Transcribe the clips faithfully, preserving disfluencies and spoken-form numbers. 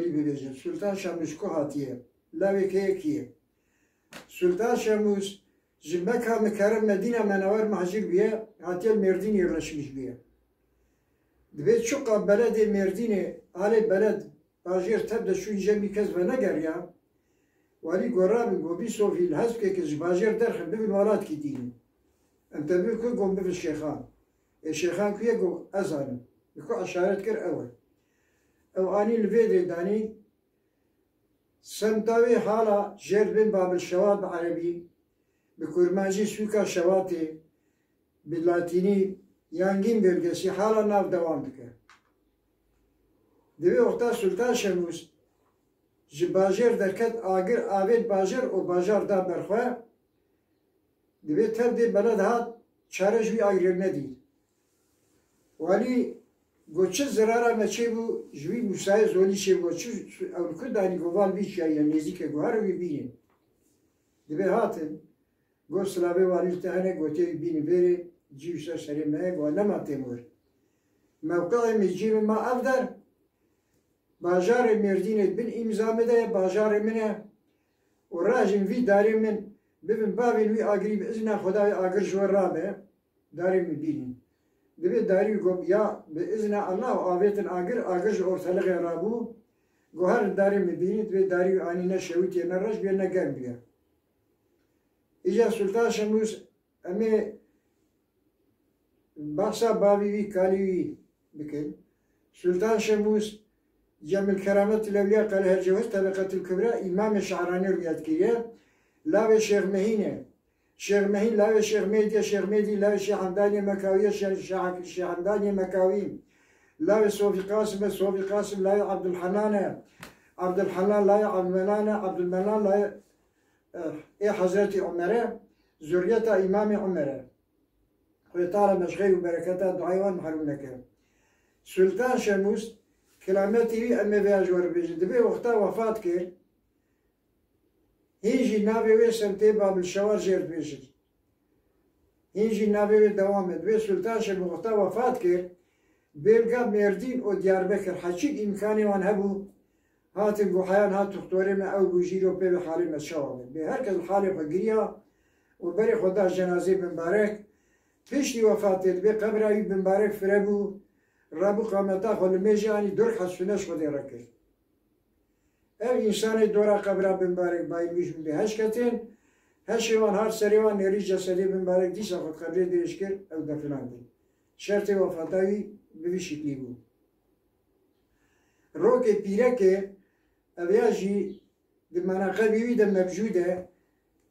Bibêjin, Sultan Şemûs ku hatiye? Lawê kê yekî ye? Sultan Şemûs ji Meka Mikerem, Medîna Menewer muhacir bûye, hatiye li Mêrdîn yerleşmiş bûye. Dibê çiqa beledê Mêrdînê, alê beled, bajêr tev de çûn, cemî kes venegeriya. Walî got, rabin, got, bî sofî li hezkê ke ji bajêr derxin, bibin welatkî dînî. Em te bibin ku, got, bibin Şêxan. Ê Şêxan ku ye? Got, ez zanim. Bi ku eşaret kir, ew e. Ew anî li vê dê danî, semta wê hala jêr bin Babil Şewat bi erebî, bi kurmancî sûka Şewatê, bi latînî yangîn bölgesi hala nav dewam dike. Di wê wexta Sultan Şemûs ji bajêr derket, agir avêt bajêr û bajar da berxwe. Di vê tev de beled hat, çare ji wî agirê nedît. Walî got, çi zirara me çêbû, ji wî Mûsayê Zolî çêbû, çi ew li ku danî? Got, val vî çiyayî ye, nêzîk e, got, herin wî bînin. Di vê hatin, got, silavê walî li te hene? Got, tê wî bînin vêrê, cî wî ser serê me ye, got, nema têm wir. Mewqeê min, cî min ma ev der, bajarê Mêrdînê bin îmza min de ye, bajarê min e. Û rajin vî darê min bibin bavên wî agirî, bi izna Xwedayê agir ji we rabe, darê min bînin. Di vê darî got, ya bi izna Allah û avêtin agir, agir ji ortelixê rabû. Got, herin darê min bînin, di vê darî wî anî ne şewitî ye, ne reş bûye, ne germ bûye. Îca Sultan Şemûs, em ê behsa bavî wî, kalî wî bikin. Sultan Şemûs, Cemil Keramet Lewliya Qelê Her Cewher Tebeqetil Kubra, Îmamê Şe'ranî rûyet kiriye. Lawê Şêx Mehîn e. Şêx Mehîn lawê Şêx Mêdî ye, Şêx Mêdî lawê Şêx Hemdanê Mekawî ye, Şêx, Şêx, Şêx Hemdanê Mekawî lawê Sofî Qasim e, Sofî Qasim lawê Ebdulhenan e, Ebdulhenan lawê Ebdulmenan e, Ebdulmenan lawê, eh, ê Hezretî Omer e, zurriyeta Îmamê Omer e. Xwedê Teala me ji xeyr û bereketa duayê wan mehrûm neke. Sultan Şemûs, kerametî wî em ê vêya ji we re bêjin. Di vê wexta wefat kir, hîn jî navê wê semtê Babil Şewar jêr dibêjin. Hîn jî navê wê dewam e. Di vê Sultan Şemûs wexta wefat kir, bêlga Mêrdîn û Diyarbekir, heçîk îmkanê wan hebû, hatin got, heyan hat tuxtorê me, ew bû jîro pê ve halê me çawa be. Bê her kes li halê xwe giriya û berê xwe da cenazê bimbarek. Piştî wefatê dibê qebra wî bimbarek fire bû, rabû qameta xwe li mêjê anî, dur hesûne ji Xwedê re kir. Ev însanê dora qebra bimbarek bayî bû ji min bê heş ketin, heşê wan hat serê wan, nêrî cesedê bimbarek dîsa xwe di qebrê dirêj kir, ew definandin. Şertê wefata wî bi vî şiklî bû. Rokê pîrekê, ev ya jî di menaqebî wî de mevcûd e,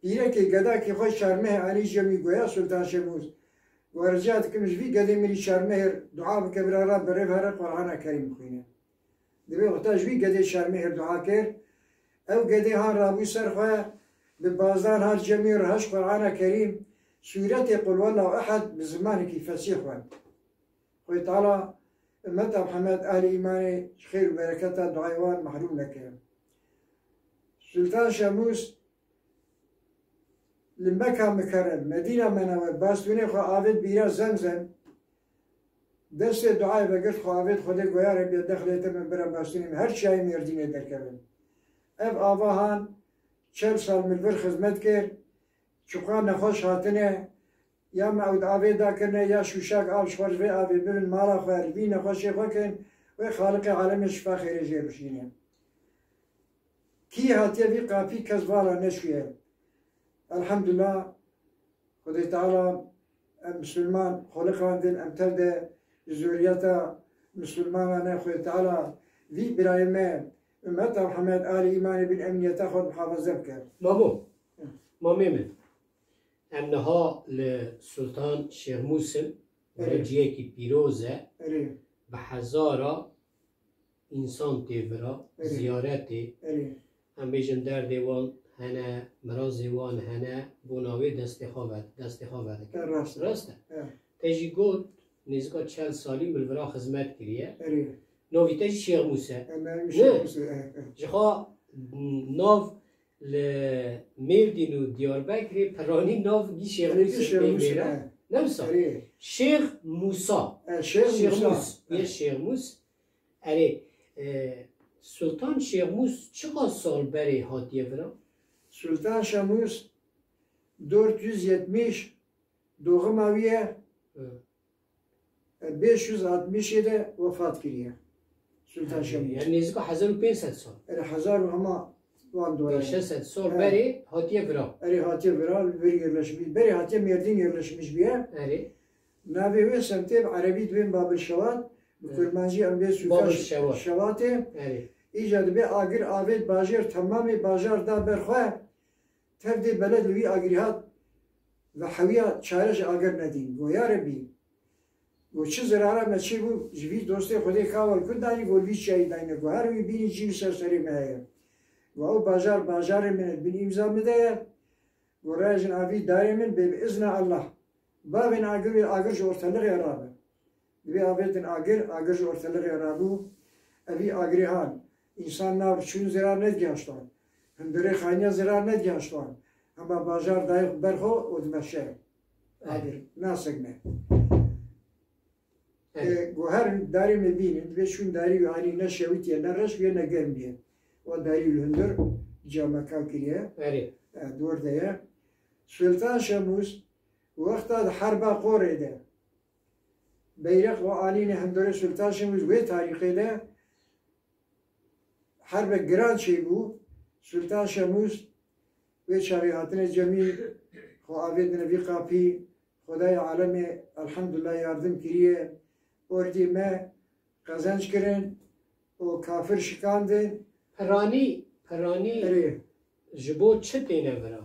pîrekê gedakê xwe Çarmehê anî cem wî, goya Sultan Şemûs, got, rica dikim ji vî gedê min î Çarmehêr dua bike, bira ra bi rêv here Qur'ana Kerîm bixwîne. Di vê wexta ji vî gedê Çarmehêr dua kir. Ew gedê han rabû ser xwe, bi bazdan hat cem wî, reheş Qur'ana Kerîm, sûretê Qul Huwallahu Ehad bi zimanekî fesîh xwend. Xwedê Teala ummeta Mihemed, ehlê îmanê ji xêr û bereketa duayê wan mehrûm neke. Sultan Şemûs li Meka Mikerem, Medîna Menewer, bastûnê xwe avêt bîra Zemzem, destê duayê vegirt, xwe avêt Xwedê, goya Rebbiya dexlê te min bira bastûnê min her çiyayê Mêrdînê derkevin. Ev ava han çel sal min li vir xizmet kir, çiqa nexweş hatine, ya me ew di avê dakirine, ya şûşak av ji xwe ji vê avê bibin mala xwe, li vî nexweşê xwe kin, wê Xaliqê alemê şifa xêrê jê bişîne. Kî hatiye vî qapî, kes vala neçûye. Elhamdulillah, Xwedê Teala em misilman xweliqandin, em tev de ji zuriyeta misilmanan e. Xwedê Teala vî birayê me, ummeta Mihemed, alî îmanê bin emniyeta xwe muhafaze bike. Mamo, mamê min, em niha li Sultan Şêxmûs in, Erê. Ciyekî pîroz e, Erê. Bi hezara însan tê vira, Erê. Ziyaretê. Erê. Em bêjin derdê wan hene, mirazê wan hene, bona wê destê xwe ve, destê xwe vedike. E, rast e. Rast e. E. Te jî got, nêzîka çel salî min li vira xizmet kiriye. Erê. Navî te jî Şêxmûs e. E, navî min Şêxmûs e, e, e. Ji xwe nav li Mêrdîn û Diyarbekirê piranî nav gî Şêxmûsê pê mêr e. Erê, gî Şêxmûs e, e. Ne wisa? Erê. Şêx Mûsa. E, Şêx Mûsa. Şêxmûs. E. Yê Şêxmûs. Erê, e, Sultan Şêxmûs çiqas sal berê hatiye vira? Sultan Şemûs dört yüz yetmiş doğuma wî ye. Hı. E, beş yüz altmışê de wefat kiriye. Sultan Şemûs. Yani nêzîka hezar û pênc sed sal. Erê hezar û hema wan dora. Pênc sed sal berê hatiye vira. Erê hatiye vira, vir yerleşmiş. Berê hatiye Mêrdîn yerleşmiş bûye. Erê. Navê wê semtê bi erebî dibên Babil Şewat, bi Evet. kurmancî em bê Babil Sûkaş Şewat. Şewatê. Erê. Îca dibê agir avêt bajêr, temamê bajar da ber xwe. Tevdê beled li wî agirî hat ve hewiya çare ji agir nedîn. Go ya Rebî, go çi zirara me çêbû, ji vî dostê Xwedê ka wel ku danî, go li vî çiyayî dayne. Go her wî bînî cî li ser serê me heye. Go ew bajar bajarê min e, bin îmza min de ye. Go raya jin avî darê min bê bi izna Allah. Bavên agir wê agir ji ortelixê rabe. Dibê avêtin agir, agir ji ortelixê rabû. Evî agirê han. Însan nav çûn zirar nedigihaşt wan. Hundirê xayniya zirar nedigihaşt wan. Hema bajar dayê xwe ber xwe û dimeşe. Agir, nasekne. Erê. E, go her darê me bînin, dibê çûn darî wî anî ne şewitiye, ne reş bûye, ne germ bûye. Wan darî wî hundir cameka kiriye. Erê. E, dor de ye. Sultan Şemûs wexta di herba qorê de beyreq û anîne hundirê Sultan Şemûs wê tarîxê de herbe giran çêbû. Sultan Şemûs wê çaxê hatine cemî xwe avêtine vî qapî, Xwedayê alemê elhamdulillah yardim kiriye. Ordî me qezenc kirin û kafir şikandin. Piranî, piranî Erê. Ji bo çi têne vira?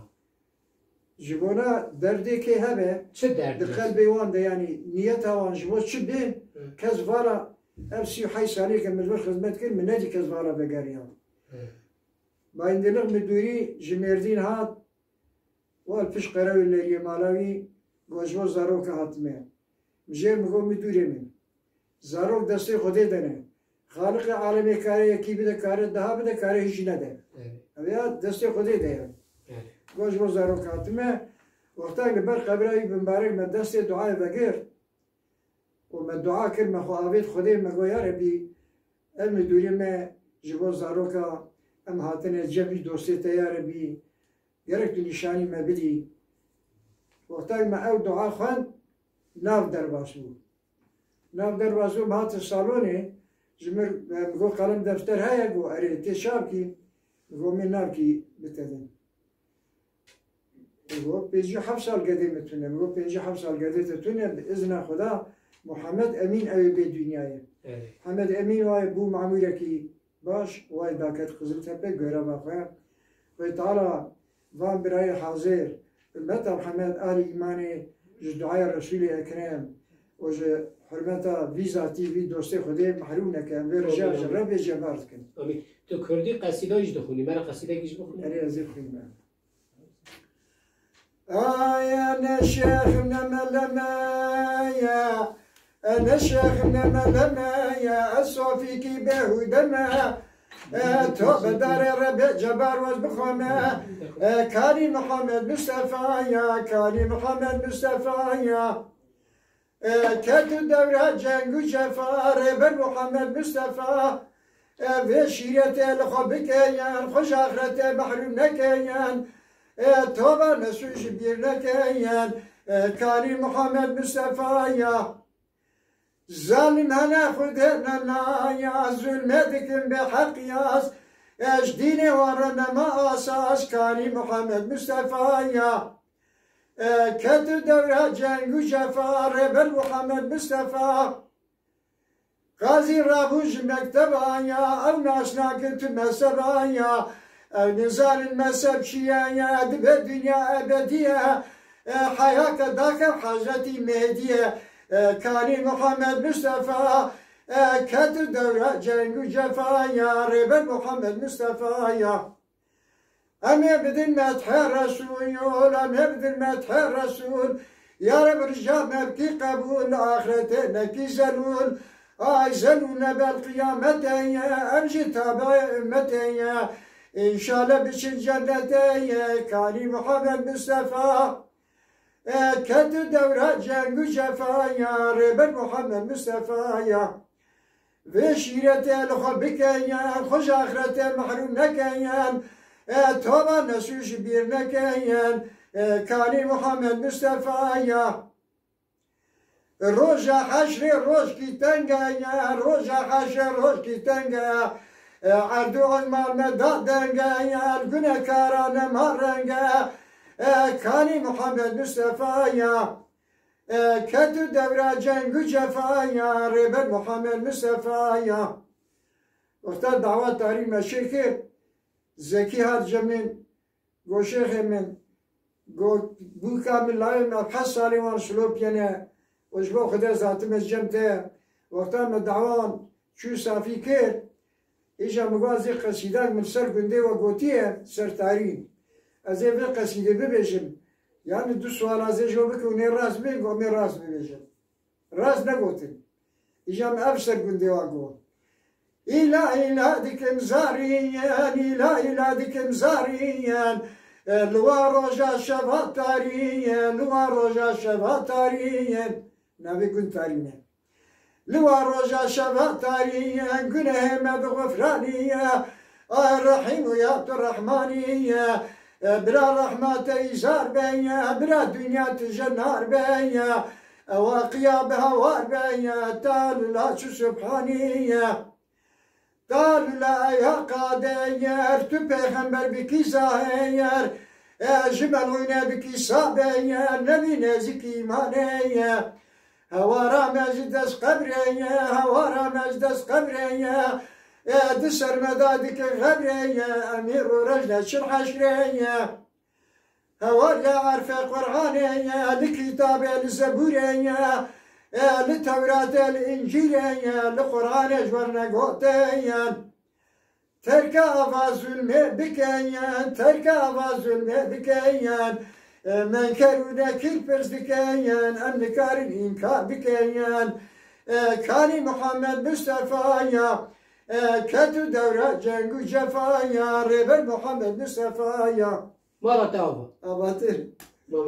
Ji bona derdê kê hebe, Çi derd di e? Qelbê wan de, yanî niyeta wan ji bo çi bên, Hı. Kes vala ev sî û heyş salê ke min vir xizmet kir, min nedî kes vala vegeriya. Hı. Bayındırlık müdürî ji Mêrdîn hat, wal pişt qerewê leriyê mala wî, got ji bo zaroka hatime. Min jê min got, "Müdürê min, zarok destê Xwedê de ne. Xaliqê alemê kare yekî bide, kare daha bide, kare hîç jî nede. Evet. Ev ya destê Xwedê de ye." Evet. Got ji bo zarok hatime. Wexta li ber qebra wî bimbarek me destê duayê vegirt û me dua kir, me xwe avêt Xwedê, me got, "Ya Rebî, ev müdürê me ji bo zaroka em hatine cem vî dostê te, ya Rebî, gerek tu nîşanî me bidî." Wexta me ew dua xwend, nav derbas bû. Nav derbas bû, me hatin salonê, ji mir, e, min got, "Qelem defter heye?" Got, "Erê, tê çav kî?" Min got, "Min navkî bite din." Min got, "Pêncî û heft sal gedê min tune." Min got, "Pêncî û heft sal gedê te tune, bi izna Xweda Muhammed Emîn ew ê bê dinyayê." Evet. Muhammed Emîn wayê bû mamûrekî baş, wayê daket Qiziltepe, göreva xwe. Xwê Teala van birayê hazir, ummeta Muhammed, ahlî îmanê ji duaya Resûlê Ekrem û ji hurmeta vî zatî, vî dostê Xwedê mehrûm neke. Em vê rica ji Rebê cebar dikin. Amîn. Tu kurdî qesîda jî dixwînî, me re qesîdekî jî bixwînî. Erê, ez ê bixwînim. Aya ne şêx ne meleme ye, e ne şêx ne meleme ye, ez sofîkî bêhûde me. E, to bedarê Rebê cebar wez bixweme. E, Kanî Mihemed Mistefa ya, Kanî Mihemed Mistefa ya. E, ket û dewra ceng û cefa, Rêber Muhammed Mustafa. E, vê şîretê li xwe bikeyen, xwe ji axretê mehrûm nekeyen. E, toba nesu ji bîr nekeyen. E, Kanî Muhammed Mustafa ya. Zalim hene Xwedê nena ya, zulmê dikin bê heq yaz. E, ji dînê wan re nema asas, Kanî Muhammed Mustafa ya. E, ket û dewra ceng û cefa, Rêber Muhammed Mustafa. Qazî rabû ji mekteba ya, ew naşnakin tu mezheba ya. Ew nizanin mezheb çi ye ya, dibe dinya ebedî ye. E, heya ke dakev Hezretî Mehdî ye. E, Kanî Muhammed Mustafa. E, ket û dewra ceng û cefa ya, Rêber Muhammed Mustafa ya. Em ê bidin methê Resûl, em ê bidin methê Resûl. Ya Reb, rija me bikî qebûl, axretê nekî zelûl. Ay zelûl ne ber qiyametê ye, em jî tabeê ummetê ye. Înşallah biçin cennetê ye, Kanî Muhammed Mustafa. E, ket û dewra ceng û cefa ya, Rêber Muhammed Mustafa ya. Vê şîretê li xwe bikeyin, xwe ji axretê mehrûm nekeyin, e, tova nesû ji bîr nekeyin, e, kanî Muhammed Mustefa ya. Roja heşrê rojkî teng e, roja heşrê rojkî teng e, e, erd û ezman me da deng e, li gunekara nema reng e, e, kanî Muhammed Mustefa ya. E, ket û dewra ceng û cefa ya, Rêber Muhammed Mustefa ya. Wexta dawa tarî me şêr kir, Zekî hat cem min, got şêxê min, got bûka min layê me heft salê wan silopiyene û ji bo Xwedê ez hatime cem te. Wexta me dawa wan çû safî kir, Îja min got, ez ê qesîdek min ser gundê we gotiye, ser tarî. Ez ê vê qesîdê bibêjim. Yani du suala ez ê ji we bikim, hûn ê rast bibên, got, em ê rast bibêjin. Rast negotin. Îja min ev ser gundê we got. Îla îla dikim zarî yen, îla îla dikim zarî yen. E, li wa roja şeva tarî yen, li wa roja şeva tarî yen. Navê gund tarî ne. Li wa roja şeva tarî ye, gunehê me bi xwe firanî ye. Ay Rehîm û ya tu Rehmanî ye. E, bira rehma te îzar be ye, bira dinya tu jenar be ye. Ewa qiya bi hawar be ye, ta li la çi subhanî ye. Ta li la eya qadeyer, tu pêxember bikî zaheyer. E, ji melûne bikî sabeyer, nebî nêzîkî îmanê ye. Hewara me ji dest qebrê ye, hewara me ji dest qebrê ye. E, di ser me de dike xebrê ye, em ê roj neçin heşrê ye. Hewar ya erfê Qur'anê ye, li kitabê, li Zebûrê ye, e, li Tewratê, li Încîlê ye, li Qur'anê ji wer negotê ye. Terka ava zulmê bikeyin, terka ava zulmê bikeyin. E, menker û nekir pirs dikeyin, em nikarin înkar bikeyin. E, kanî Muhammed Mustefa ya, e, ket û dewra ceng û cefa ya, Rêber Muhammed Mustefa ya. Mala te ava. Avatir.